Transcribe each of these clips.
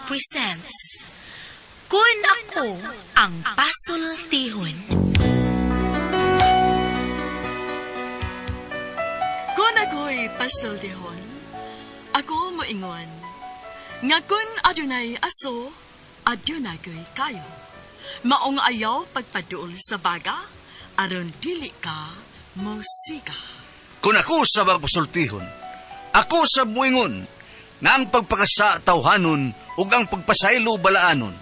presents Kun Ako Ang Pasultihon. Kung ako'y pasultihon, ako moingon, nga kun adunay aso, adunay ko'y kayo. Maong ayaw pagpaduol sa baga, aron dili ka mosiga. Kung ako sa pasultihon, ako sa buingon, nga ang pagpakasa tawhanon ug ang pagpasaylo balaanon.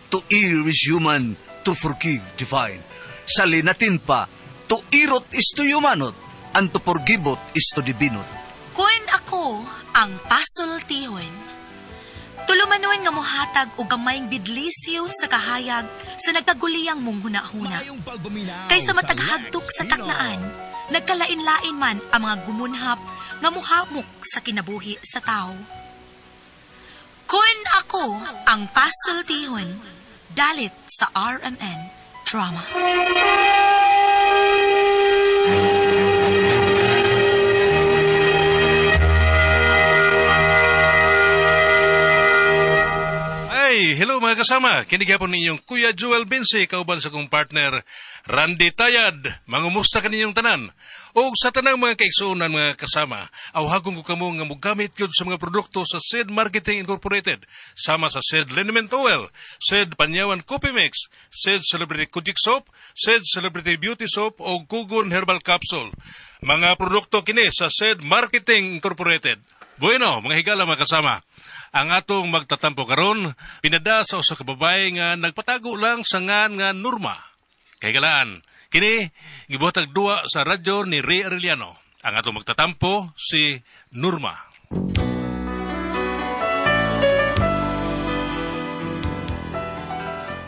To err is human, to forgive divine. Sa linatin pa, to irot is to humanot, and to forgiveot is to divinot. Kun ako ang pasultihon. Tulumanon nga mohatag og gamayng bidlisyo sa kahayag sa nagkaguliyang mong hunahuna. Kaysa matag hagtok sa taknaan, nagkalain-lain man ang mga gumunhap nga muhamok sa kinabuhi sa tao. Kun ako ang pasultihon, dalit sa RMN Drama. Ay, hello mga kasama. Kini gihapon ninyong Kuya Joel Binsi, kauban sa kong partner Randy Tayad. Mangumusta kaninyong tanan. Og sa tanang mga kaigsuonan mga kasama, awhagon ko kamo nga mogamit gyud sa mga produkto sa Sid Marketing Incorporated, sama sa Sid Liniment Oil, Sid Panyawan Coffee Mix, Sid Celebrity Kujik Soap, Sid Celebrity Beauty Soap o Kugon Herbal Capsule. Mga produkto kini sa Sid Marketing Incorporated. Bueno, mga higala mga kasama. Ang atong magtatampo karon pinada sa usa ka babae nga nagpatago lang sa ngan nga Norma. Kay galaan, kini gibuhatag duwa sa radyo ni Ray Arellano. Ang atong magtatampo si Norma.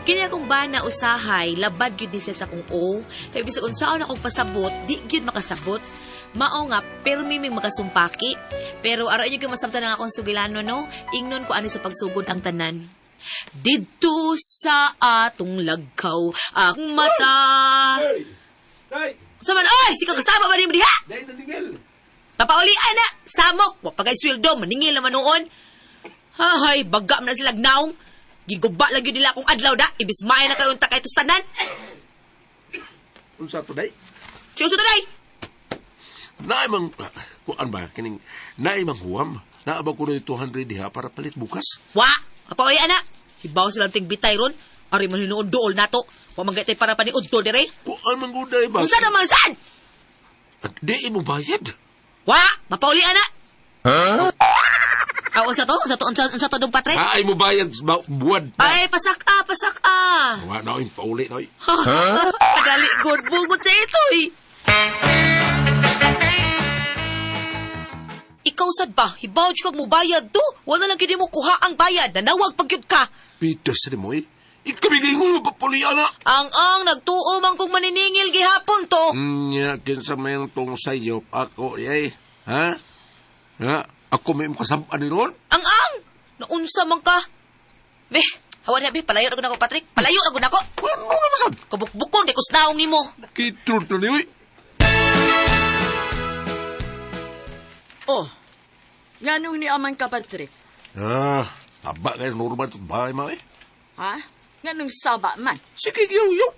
Kini akong bana usahay, labad gyud ni siya sa akong o. Kay bisag unsaon akong pasabot, di gyud makasabot. Mao nga pirmi ming makasumpaki. Pero araw inyo gyud masabtan ang akong sugilano no. Ingnon ko ani sa pagsugod ang tanan. Didto sa atong lagkaw ang mata. Day! Sa man oy, si kasama man nimo diha. Day, naningil! Papaulian na samok, wa pagay sweldo, maningil naman noon. Hahay, baga man na sila naong. Giguba lang yun nila akong adlaw da. Ibis maay na kayo unta kay tustanan. Unsa to, day? Siyo sa day. Naay mang... Kuan ba? Kining... Naay mang huwam. Naabag ko na 200 diha para palit bukas. Wa, papaulian na. Hibaw silang tigbitay ron. Ari man hinuon dool nato. Wa man gaytay para pa ni udto dire. Kuan man guday ba? Unsa naman sad? Di mo bayad. Wa, mapaulian na. Huh? Ah, unsa to? Unsa to? Unsa to dong patre? Naay mo bayad sa buwan. Ay, pasak ah, pasak ah. Wa na oy, pauli na oy. Tagali god bungot sa ito eh. Ikaw sad ba? Hibaw jud kag mubayad to. Wala lang gid mo kuha ang bayad. Nanawag pag gyud ka. Peter sa mo eh. Ikabigay ko mapapulian na. Ang nagtuo man kong maniningil gihapon to. Nya, kinsa may ang tong sayop ako, yay. Ha? Ha? Ako may makasabaan ni ron? Ang naunsa man ka. Be, hawa na be, palayo ra gud nako Patrick. Palayo ra gud nako. Ano nga masad? Kabukbukon di kusnaong nimo. Kitro na ni oy. Oh, nganong ni aman ka, Patrick? Ah, taba kayo normal sa bahay ma eh. Ha? Nganong saba man? Sige, yaw, yaw.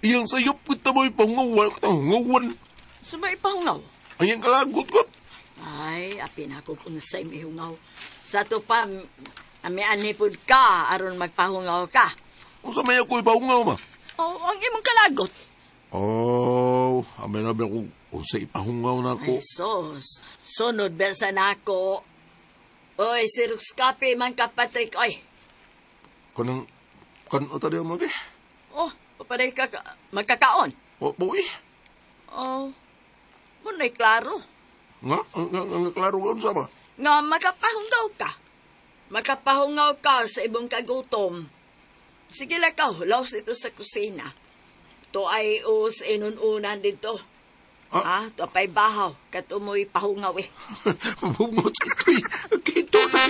Iyang sayop kita mo'y pangawan, pangawan. Sa may pahungaw? Ang kalagot ko. Ay, apin ako kung sa'y mihungaw. Sa to pa, ami anipod ka, aron magpahungaw ka. Kung sa may ako'y paungaw ma. Oh, ang imong kalagot. Oh, amay na ba kung sa ipahungaw na ako. Ay, sos. Sunod besa na ako. Oy, Sirus Kape man ka, Patrick. Oy, Kanang, kan o tadi mo be? oh, papaday ka, magkakaon. O, boy. Oh, muna'y klaro. Nga, nga, nga, nga, klaro ka unsa ba? Nga makapahungaw ka. Makapahungaw ka sa ibong kagutom. Sige lang ka, hulaws ito sa kusina. To ay us inununan dito. Ah? Ah, to pa'y bahaw. Katumoy pahungaw eh. Bungot sa ito'y, kito na.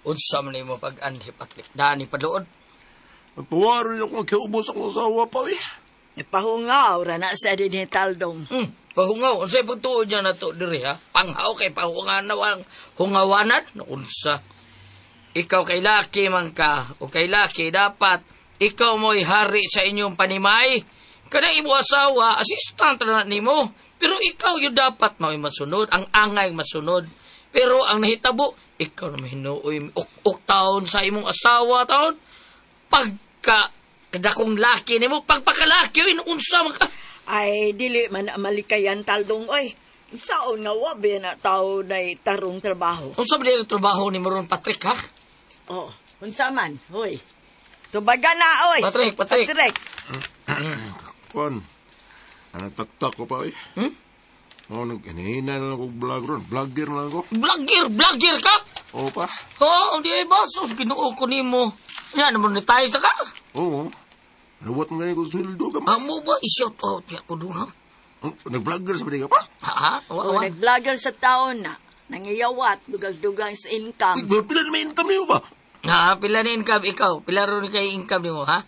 Unsa man nimo pag-anhi Patrick? Dani padluod. Nagpawaroy ako magkiubos akong asawa pa eh. Pahungaw, rana sa din taldong. Pahungaw, unsay pagtuo niya na to diri ha? Panghaw kay pahungaw ang hungawanan? Unsa? Ikaw kay laki man ka, o kay laki dapat ikaw mo'y hari sa inyong panimay. Kanang imo asawa, assistant na nimo. Pero ikaw yung dapat mao'y masunod, ang angay masunod. Pero ang nahitabo, ikaw na mahinuoy ok taon sa imong asawa taon. Pagka kadakong laki nimo, pagpakalaki oy unsa man ka. Ay, dili man na malikayan taldong, oy. Saon nga wabi na tao na tarong trabaho. Unsa ba diri trabaho nimo ron Patrick ha? Oh, unsa man, hoy. Tubaga na, oy. Patrick, Patrick. Patrick. Kuan, taktak ko pa, eh. Hmm? Oh, nagkanina na lang ako vlog ron. Vlogger na lang ako. Vlogger, vlogger ka? Oo pa. Oo, di ay ba? Sus, ginoo ko nimo. Yan, monetize na ka. Oo. Nawat mo ganyan kung sweldo ka. ma. Amo ba, i-shout out niya ko doon, ha? Oh, nag-vlogger sa ka pa? Ha? Wa, Oh, wa. nag-vlogger sa taon na. Nangiyawat, dugang-dugang sa income. Eh, pila na may income niyo ba? Ha, pila ni income ikaw? Pila ron kay income nimo, ha?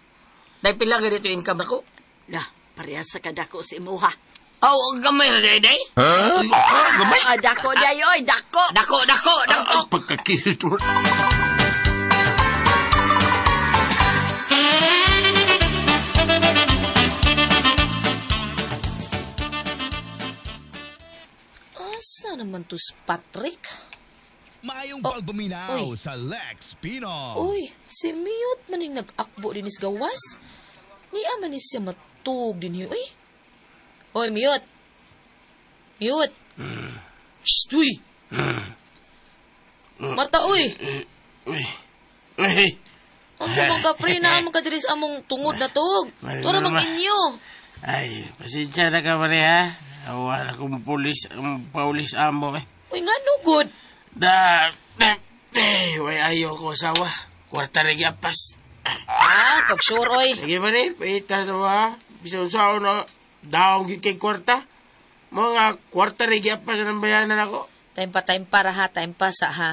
Dahil pila ganito income nako? La, parehas sa kadako sa imuha. Aw, ang gamay na day, day. Ah, gamay. Ah, dako day, oy, dako. Dako, dako, dako. Ay, pagkakilit mo. Asa naman to si Patrick? Maayong pagpaminaw Uy. sa Lex Pino. Uy, si Miyot maning nag-akbo din is gawas. Niya man ni siya matug din yun. Uy, Hoy, Miyot. Miyot. Shh, uy. Mata, uy. Uy. Uy. Ang sa mga ka, pre, na among ka diri sa among tungod na tug. Ay, Tura mang mama. inyo. Ay, pasensya na ka pare ha. Wala akong pulis, ang paulis amo eh. Uy, nga no good. Da, da, eh, way ayaw ko asawa. Kwarta na giapas. Ah, pag sure, oy. Lagi pare, paita sa mga, bisan sa na, daong gyud kay kwarta. Mga kwarta na giapas ng bayanan ako. Time pa, time para ha, time pa sa ha.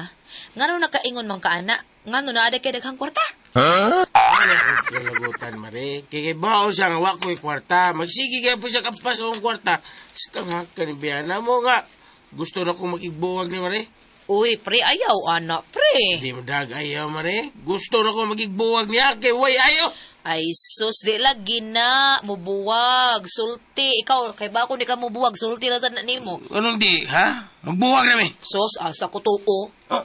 Ngano nakaingon man ka, ana? Ngano na ada kay daghang kwarta? Ano akong kalagutan, mare? Kay kay bao siya nga wa ko'y kwarta. Magsige kaya po siya kampas akong kwarta. Sikang haka ni Biana mo nga. Gusto na kong makigbuwag ni mare. Uy, pre, ayaw, ana, pre. Hindi mo dag ayaw, mare. Gusto na kong makigbuwag niya. Kay way ayaw. Ay, sus, di lagi na. Mubuwag, sulti. Ikaw, kay ba ako di ka mubuwag, sulti na sa nimo. Anong di, ha? Magbuwag na mi. Sus, asa ko tuo. Oh.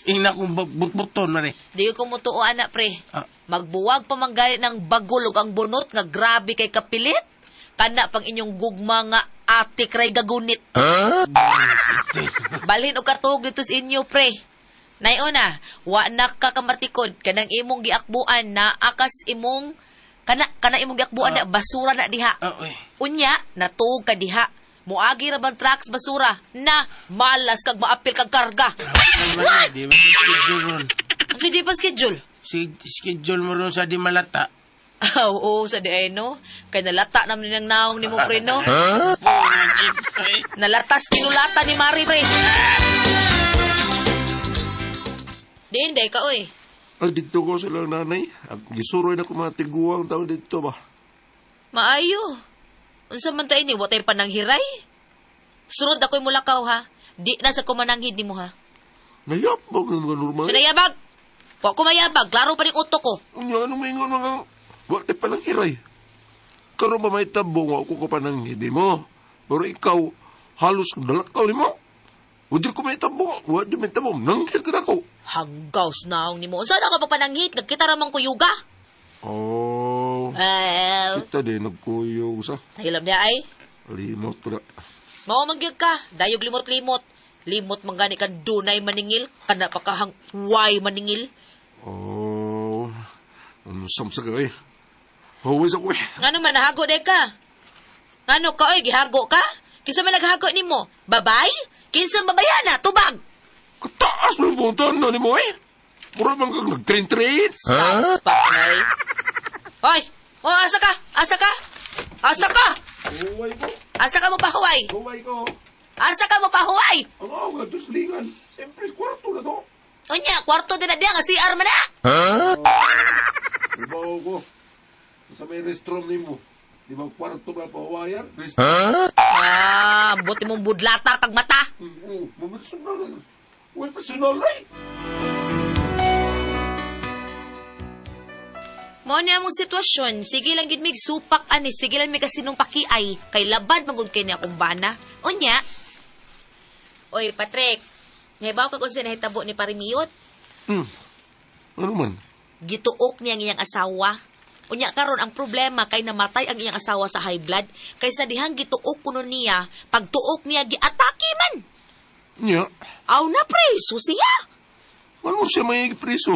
Ing na kong butbuton, mare. Di ko mutuo, ana, pre. Ah. Magbuwag pa man gani ng bagol ug ang bunot nga grabe kay kapilit. Kana pang inyong gugma nga atik ray gagunit. Balhin og katuog dito sa inyo, pre. Nayon na, wa na ka kamatikod kanang imong giakbuan na akas imong kana kana imong giakbuan na basura na diha. Oh, uy. Unya, natuog ka diha. Muagi ra bang trucks basura na malas kag maapil kag karga. Mare, di ba sa schedule ron? Ang hindi pa schedule. Si schedule mo ron sa di malata. Ah, oo, sa di ay, no. Kay nalata naman ng naong ni mo, pre, no? Nalatas kinulata ni Mari, pre. Di, hindi ka, oy. Ay, dito ko sila nanay. Ang Gisuroy na ko mga tiguang tao dito ba? Maayo. Unsa man tayo ni, watay pananghiray. Sunod ako'y mulakaw, ha? Di na sa kumananghid ni mo, ha? Nayabag ng mga normal. So, nayabag. Wa ko mayabag. Klaro pa rin utok ko. Unya, anong maingon mga... Wa tayo palang hiray. Karon pa may tabong, wa ko ka pa ng hindi mo. Pero ikaw, halos dalakaw ni mo. Wa ko may tabong, wa di may tabong. Nanghit ka na ko. Hanggaw naong ni mo. Unsa na ka pa pananghit? Nagkita ramang kuyuga. Oh, Well, kita din, nagkuyog sa. sahilam niya ay. Limot ko na. Mao man gyud ka, dayog limot-limot. Limot man gani kan dunay maningil, kana pa kahang way maningil. Oh, ano samsa ka eh. Huwis ako eh. Ngano man nahago day ka? Ngano ka oy gihago ka? Kinsa man naghago nimo? Babay? Kinsa babayana? Tubag. Kataas mo yung punta na ni mo eh. Mura man kang nag-train-train. Sapak ay. Hoy, oh asa ka? Asa ka? Asa ka? Huway ko. Asa ka mo pahuway? Huway ko. Asa ka mo pahuway? Ang ako nga, tuslingan. Siyempre, kwarto na to. Unya, kwarto din na diya nga CR man na. Ibaw ko. Sa may restroom ni mo. Di ba kwarto ba pawayan? Ah, buti mong budlata kag mata. Personal. Well, personal ay. Mao ni among sitwasyon, sige lang gid mig supak ani, sige lang mi kasinong pakiay kay labad magud kay ni akong bana. Unya. Oy, Patrick, nahibaw ka kung sa nahitabo ni Parimiyot? Ano man? Gituok niya ang iyang asawa. Unya karon ang problema kay namatay ang iyang asawa sa high blood kaysa dihang gituok kuno niya, pagtuok niya giatake man. Nya, Aw na preso siya. ano siya may preso?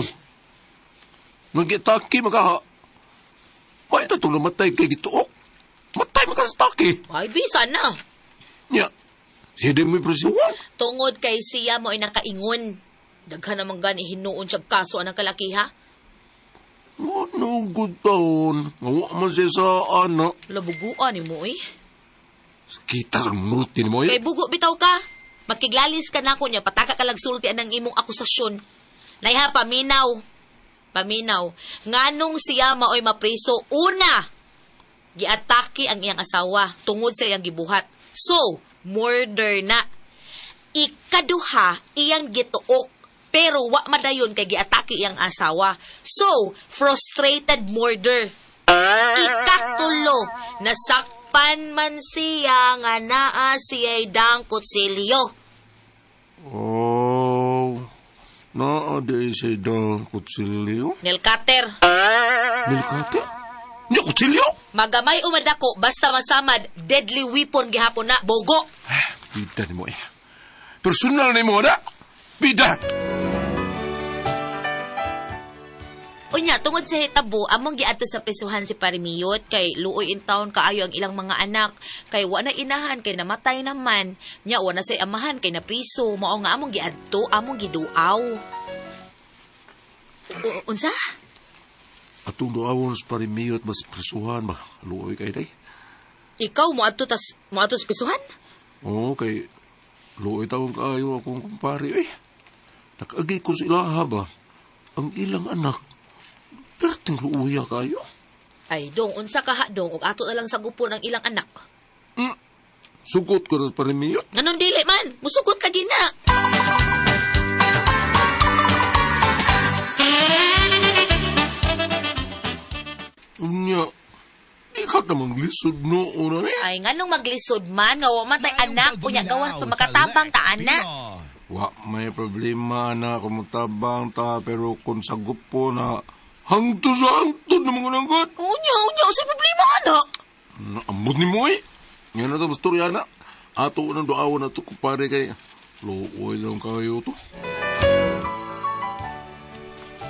Nag-atake makaha. May tatong namatay kay gituok. Matay makasatake. Ay bisa na. Nya, siya din may presuhan. Tungod kay siya mo ay nakaingon. Daghan naman gani hinuon siya kaso anang kalakiha. Ano good taon? Ngawa man siya sa anak. Labuguan ni mo eh. Kita sa multi ni mo eh. Kay bugo bitaw ka. Makiglalis ka na ko niya, pataka ka sulti anang imong akusasyon. Nayha, paminaw. Paminaw. Nganong siya maoy mapriso? Una, giatake ang iyang asawa tungod sa iyang gibuhat. So, murder na. Ikaduha, iyang gituok. Pero wa madayon kay giatake iyang asawa. So, frustrated murder. Ikatulo, nasakpan man siya nga naa siya'y dangkot silyo. Oh, naa di siya daw kutsilyo. Nilkater, Milkate? Nya kutsilyo? magamay umadako basta masamad, deadly weapon gihapon na, bogo. Bida ni mo eh. Personal ni mo na. Bida! Unya, tungod sa hitabo, among giadto sa prisuhan si Parimiyot kay luoy in town kaayo ang ilang mga anak kay wa na inahan kay namatay naman. Nya wa na say amahan kay napriso, mao nga among giadto, among giduaw. Unsa? Atong duawon sa parimiyot mas presuhan ba? Luoy kay day. Ikaw moadto tas moadto sa prisuhan? Oo, kay luoy taong kaayo akong kumpare eh. Nakaagi ko sa ilaha ba? Ang ilang anak, perting luoya kayo. Ay dong, unsa ka ha dong ug ato na lang sagupon ang ilang anak. Sugot ko na sa parimiyot. Nganong dili man, musugot lagi na. Unya, di ka namang lisod noon na eh. Ay nganong maglisod man nga wa man tay anak unya gawas pa makatabang ta ana. Wa may problema na kumutabang ta pero kung sagup po na hangto sa hangtod na mga nanggot. Unya, unya, unsay problema anak? Ambot ni mo eh. Ngayon na ito, masturya na. Ato nang duawan na ito, kumpare kay luoy lang kayo to.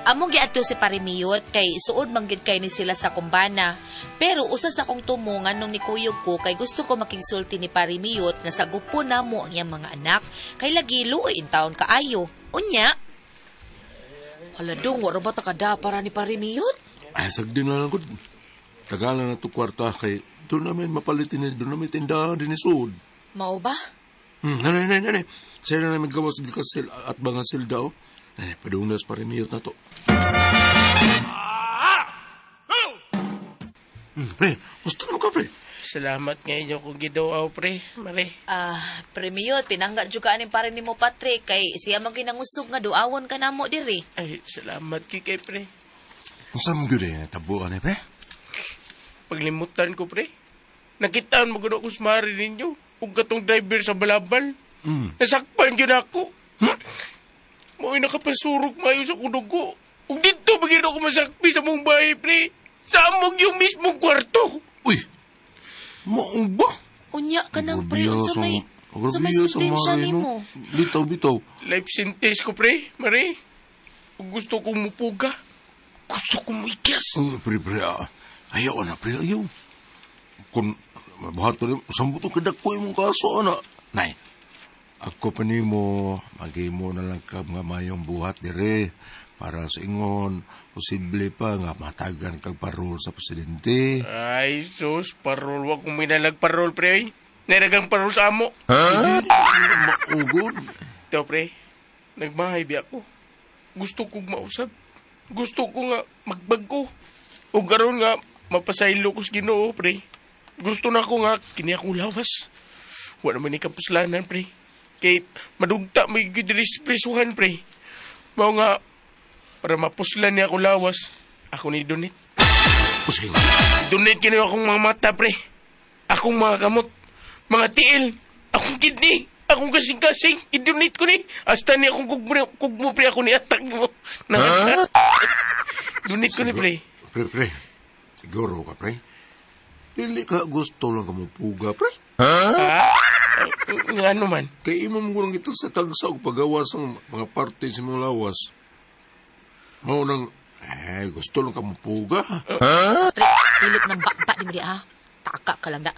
Among giadto si Parimiyot kay suod man gyud kay ni sila sa kumbana. Pero usa sa akong tumo nganong nikuyog ko kay gusto ko makigsulti ni Parimiyot nga sagupon namo ang iyang mga anak kay lagi luoy in town kaayo. Unya. Hala dong, wala ba ta kada para ni Parimiyot? Ay, sagdi na lang ko. Tagalan na ito kwarta kay doon namin mapalitin ni doon namin tindahan din ni Sud. Mao ba? Nanay, nanay, nanay. Sa'yo na namin gawas gikasil at mga silda, oh. Nanay, padunas pa rin na to. Pre, gusto naman ka, pre. Salamat nga inyo kung gidaw, pre. Mare. Ah, Premiyot, pinangga jud ka aning pare nimo Patrick kay siya man ginangusog nga duawon ka namo diri. Ay, salamat kay kay, pre. Ang saan mo gyud eh, tabuan eh, pre? Paglimutan ko, pre. Nakitaan mo gud ako sa mare ninyo. Ug katong driver sa balabal. Nasakpan gyud ako. Mao'y nakapasurok maayo sa akong dugo. Ug dito ba gyud ako masakpi sa mong bahay, pre? Sa among yung mismong kwarto. Uy! Maong ba? Unya ka nang pre unsa may unsa may sentensya nimo? Bitaw, bitaw. Life sentence ko, pre. Mare. Ug gusto kong mupuga. Gusto kong muikyas. Uy, pre, pre, ah. Ayaw na, pre, ayaw. Kung mabuhat ko rin, sambuto kadak ko imong kaso, ana. Nay, ako pa nimo, maghimo na lang ka mga mayong buhat dire para sa ingon, posible pa nga matagan kag parol sa presidente. Ay, sus, parol. Wag kong minalag parol, pre. Ay. Niragang parol sa amo. Maugod. Ito, pre. Nagmahay bi ako. Gusto kong mausap. Gusto ko nga magbago. O karon nga, mapasaylo ko sa Ginoo, pre. Gusto na ko nga kini akong lawas. Wa naman ni kapuslanan, pre. Kay madugta may gyud diri sa prisuhan, pre. Mao nga para mapuslan niya akong lawas, ako ni donate. Usayo. Donate kini akong mga mata, pre. Akong mga kamot, mga tiil, akong kidney, akong kasing-kasing, i-donate ko ni. Hasta ni akong kugmo, pre, ako ni atag mo. Huh? Donate ko ni, pre. Pre, siguro ka, pre. Dili ka gusto lang ka mupuga, pre. Ha? Ano man? Kay imong mo lang ito sa tagsa og pagawas ang mga parte sa imong lawas. Mao nang, gusto lang ka mupuga. Patrick, hilip ng bakba di mo di ah. Taka ka lang da.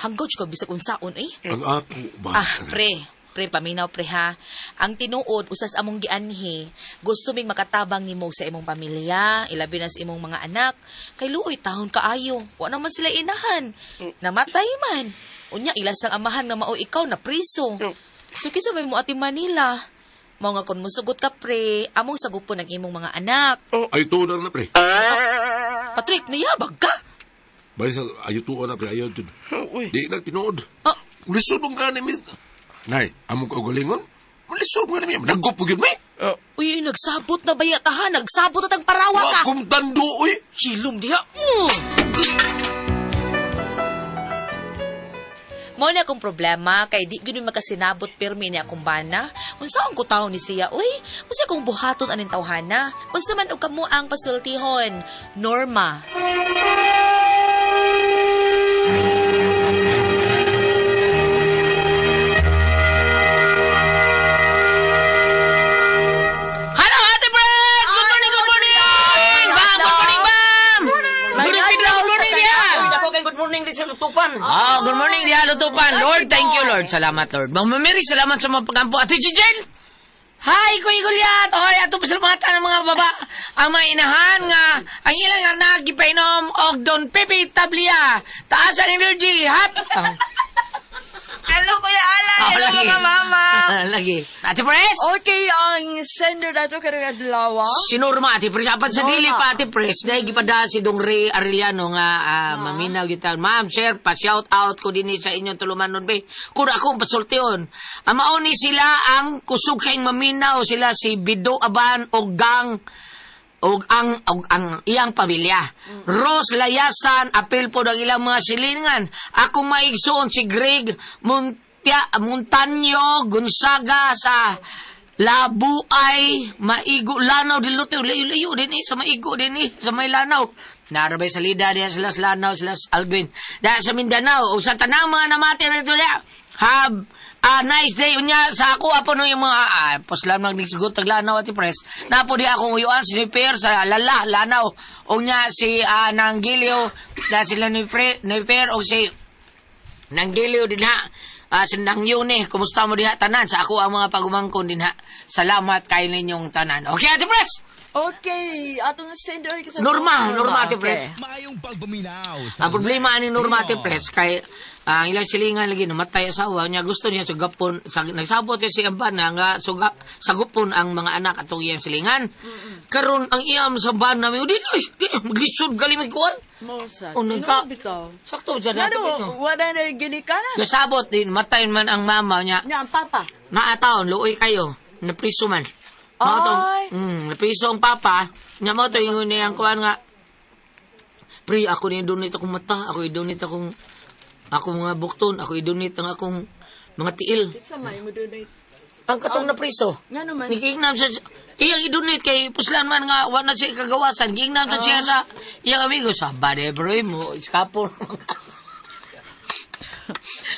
Hanggaw ko bisag unsaon eh. Ang ako ba? Ah, pre. Pre, paminaw pre ha. Ang tinuod usas among gianhi, gusto ming makatabang nimo sa imong pamilya, ilabi na sa imong mga anak. Kay luoy tahon kaayo. Wa naman sila inahan. Namatay man. Unya ilas ang amahan nga mao ikaw na priso. So kinsa may mo ati Manila? Mao nga kon musugot ka pre, among sagupon ang imong mga anak. Ay tuon na pre. Patrick, niyabag ka? Bali sa ayo tuon na pre, ayaw jud. Di na tinuod. Oh. Lisod mong gani mi. Nay, among kaugalingon? Lisod mo gani mi. Nagop gyud mi. Uy, nagsabot na ba yata ha? Nagsabot at ang parawa ka. Wa kong tando uy. Hilom diha. Mo na akong problema kay di gyud mi makasinabot pirmi ni akong bana. Unsaon ko tawo ni siya uy? Unsa akong buhaton aning tawhana? Unsa man og kamo ang pasultihon? Norma. Hello, Ate Brad! Good morning, good morning! Bam, good morning, bam! Good morning, good morning, diha! Ako kay good morning din sa lutupan. Oh, good morning, diha, Lutupan. Lord, thank you, Lord. Salamat, Lord. Ma'am Mary, salamat sa mga pagampo. Ate Gigel! Hi, Kuya Gulyat! Hoy, ato pasalamatan ang mga baba, ang mga inahan nga, ang ilang anak, gipainom, og Don Pepe Tablia. Taas ang energy, hap! Hello, Kuya Alan. Oh, Hello, lagi. mga mama. Lagi. Ate Pres! Okay, ang sender nato karong adlaw. Si Norma, Ate Pres. Apan sa Norma. dili pa, Ate Pres. Dahil gipada si Dong Ray Arellano nga maminaw kita. Ma'am, sir, pa-shout out ko din sa inyong tulumanon, be. Kung akong pasultion. Ang mauni sila ang kusog kayong maminaw. Sila si Bido Aban o Gang og ang iyang pamilya. Rose Layasan, apil po ng ilang mga silingan. Akong maigsoon si Greg Montaño Gonzaga sa Labuay, Maigo, Lanao del Norte. Layo-layo din eh, sa Maigo din eh, sa may Lanao. Narabay sa Lida, diyan sila sa Lanao, sila sa Alvin. Dahil sa Mindanao, o sa tanang mga namati rito niya, have a nice day. Unya, sa ako, apo no yung mga, poslam lang nagsigot, tag Lanao at Press. Napo di akong uyuan, si Niper, sa Lala, Lanao. Unya, si Nanggilio, na sila ni Niper, o si Nanggilio din ha. Sa Nangyune, kumusta mo diha tanan? Sa ako ang mga pagumangkon din ha. Salamat kayo ninyong tanan. Okay, Ate Press! Okay, atong sender ka sa Norma, Ate Press. Maayong pagpaminaw sa Ang problema ani Norma Ate Pinoy. Press kay ang ilang silingan lagi namatay asawa niya gusto niya sugapon sa, nagsabot siya si bana nga sagupon ang mga anak atong iyang silingan. Karon ang iyam sa bana mi di uy, di maglisod gali may kuan. Mosa. Oh, Sakto dyan nato ito. Ano, wala na ginikanan. Gasabot din matay man ang mama niya. Nya ang papa. Maataon luoy kayo napriso man. Mao to, napriso ang papa. Nya mo to ingon niyang kuan nga pre, ako ni donate akong mata, ako i-donate akong mga bukton, ako i-donate ang akong mga tiil. Sa may mo donate. Ang katong na priso. Nga naman. Giingnam sa iyang i-donate kay puslan man nga wa na siya kagawasan. Giingnam sa siya sa iyang amigo sa bade bro mo iskapo.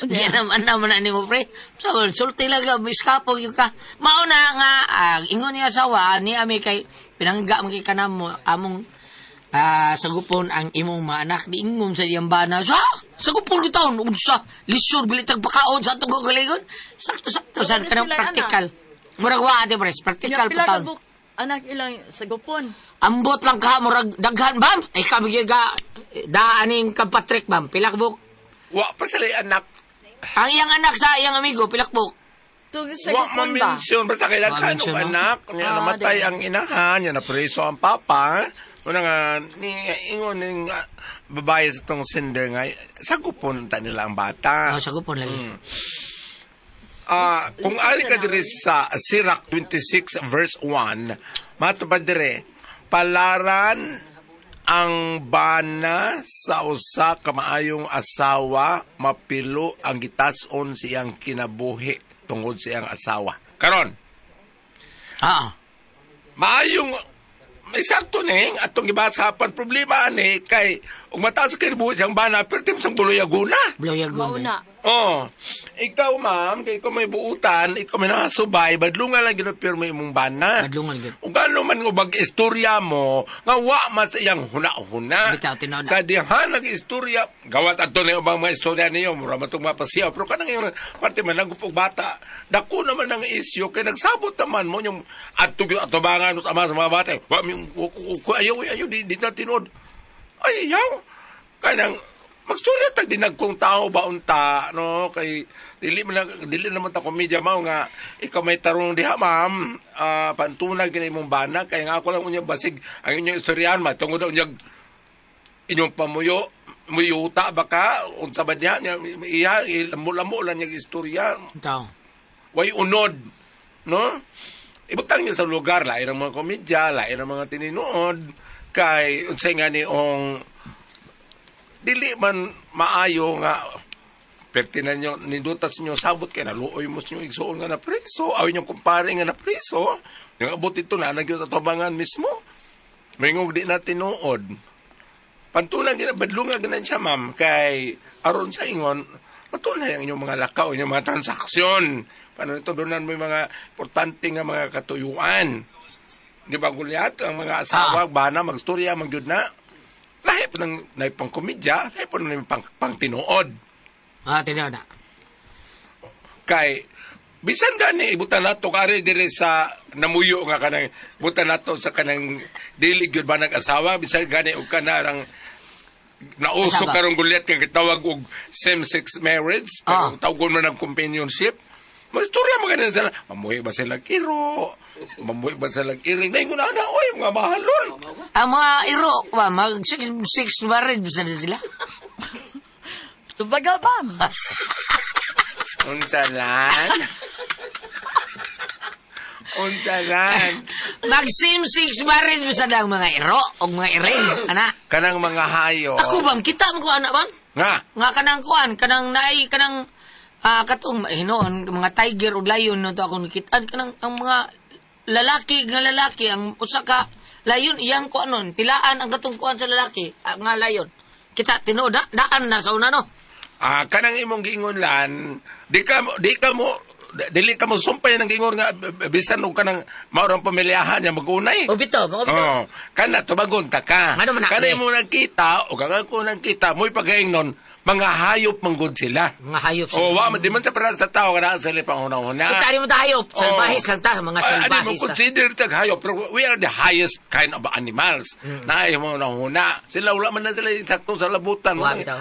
Di naman na nimo pre. So sulti lang ka iskapo yung ka. Mao na nga ingon niya asawa ni ami kay pinangga man kay kanamo among sagupon ang imong mga anak di ingom sa iyang bana. So, sagupon ko taon unsa lisod bilitag pakaon sa atong kagalingon. Sakto-sakto sa Wala kanang sila, practical. Murag wa Ate Pres, practical Nya pila pa ka taon. buk anak ilang sagupon. Ambot lang ka murag daghan bam. Ay kami ga daaning ka Patrick bam. Pila ka buk. Wa pa sila anak. Ang iyang anak sa iyang amigo pila ka buk. Tug Wa sagupon ba? ma-mention. Basta kailan Wa ka mention, nung no? anak. Niya namatay ang inahan. Niya napreso ang papa. Una nga, ni, ingon ning babae sa tong sender nga, sagupon ta nila ang bata. Oh, sagupon lagi. Kung ari ka diri sa Sirach 26 verse 1, matupad diri, palaran ang bana sa usa ka maayong asawa, mapilo ang gitas-on siyang kinabuhi tungod sa iyang asawa. Karon, maayong may sakto ning atong gibasa pan problema ani kay ug mataas kay buhi siyang bana perti mo sang buluyaguna. Buluyaguna. Mauna. Oh, ikaw ma'am, kay ikaw may buutan, ikaw may nakasubay, badlungan lang gid pirmi imong bana. Badlungan gyud. Ug ano man nga bag istorya mo, nga wa man sa iyang huna-huna. Bitaw, tinuod na. Sa diha nag-istorya, gawat adto na ubang mga istorya niyo, mura man tong mapasiyaw, pero kanang ingon, parte man lang og bata, dako naman ang isyu kay nagsabot naman mo yung adto gyud atubangan sa ama sa mga bata. Wa mi ayaw ayaw di na tinuod. Ay, ayaw. Kanang magstorya tag dinagkong tao ba unta no kay dili man dili naman ta komedya mao nga ikaw may tarong diha ma'am, pantunag gini imong bana kay nga ako lang unya basig ang inyong istoryahan man tungod na unyag inyong pamuyo muyuta baka unsa ba niya iya lamo-lamo lang niyang istorya. Tao. Way unod no ibutang niya sa lugar lain ang mga komedya lain ang mga tinuod kay unsay nga niong dili man maayo nga perti na nyo, nindutas nyo sabot kay naluoy mo sa inyong igsuon nga na preso, aw inyong kumpare nga na preso, yung abot ito na nagyod atubangan mismo. Mayngog di na tinuod. Pantulan gina badlunga ganan siya ma'am kay aron sa ingon patunay ang inyong mga lakaw, inyong mga transaksyon. Paano ito doon mo yung mga importante nga mga katuyuan. Di ba gulyat ang mga asawa, bana, magstorya, magyud na. Lahi po ng lahi pang komedya, lahi po ng pang tinuod. Tinuod na. Kay bisan gani ibutan nato kari dire sa namuyo nga kanang butan nato sa kanang dili gyud ba nag-asawa bisan gani og kanarang nauso Asawa. karong gulyat nga gitawag og same-sex marriage pero tawgon man ang companionship. Magstorya man ganin sila. Mamuhi ba sila iro? Mamuhi ba sila iring? Naingon na na, oy, mga mahalon. Ang mga iro, ba, mag six marriage ba sila? Tubaga bam. Unsa lang? Unsa lang? Mag same six marriage ba sila ang mga iro o mga iring, ana? Kanang mga hayo. Ako bang, kita mo ko, ana bang? Nga. Nga kanang kuan, kanang naay, kanang katong hinoon, mga tiger o lion no to akong nakitaan, kanang ang mga lalaki nga lalaki, ang usa ka lion, iyang kuan nun, tilaan ang katong kuan sa lalaki, nga lion. Kita tinuod na, daan na sa una no. Kanang imong giingon lan, di ka mo dili ka mo sumpay ng giingon nga bisan og kanang maurang pamilyahan niya magunay. O bitaw, mga bitaw. Oh, kana tubagon ta ka. Ano man na, Kana eh? imong nakita o kang ako nakita mo'y pagaingnon mga hayop manggod sila. Mga hayop sila. Oh, wa man di man sa para sa tao kana sila panghuna-huna. Kita di mo ta hayop, salbahis lang ta, mga salbahis. Ano mo consider tag hayop pero we are the highest kind of animals. Na ay mo huna. Sila wala man na sila sakto sa labutan. Wa, bitaw.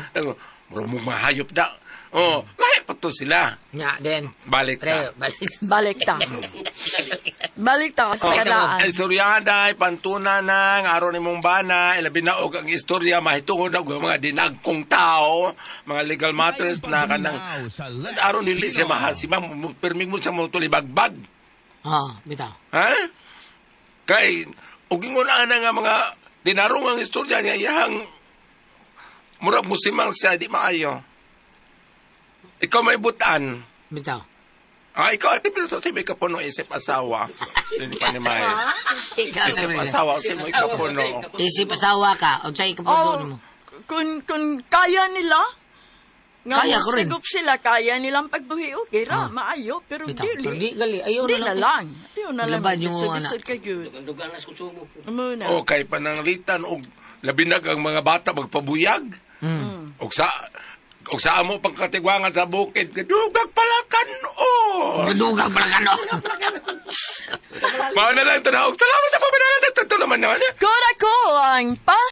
Muro mo mga hayop da. Oh, lahi pa to sila. Nya, then. Balik ta. Pre, balik. Balik ta. Balik ta sa karaan. Istoryahan day, pantuna nang, araw ni mong bana, ilabi na og ang istorya, mahitungod na og ang mga dinagkong tao, mga legal matters na kanang, araw nili siya mahasima, pirming mo siya mo tulibagbag. Bitaw. Ha? Kay, og ingon ana nga mga dinarong ang istorya niya, iyang murag musimang siya, di maayo. Ikaw may butan. Bitaw. Ikaw, ate, pero sa may kapuno, isip asawa. Hindi pa ni May. Ikaw, Isip sabi nila. asawa, isip mo ikapuno. Isip asawa ka, o sa ikapuno mo. Kung kaya nila, nga Kaya ko rin. mosugup sila, kaya nilang pagbuhi, okay ra, maayo, pero Bitaw. dili. Pero di gali, ayaw Di na na lang. lang. Ayaw na lang. Laban yung Bisod-bisod ka yun. Muna. O, kay pananglitan, og labinag ang mga bata magpabuyag. Og sa amo pangkatigwangan sa bukid, gadugag palakan, o! Gadugag palakan, o! Mao na lang tanaw. Salamat sa pamanangat. Ito naman naman. Kura ko ang pas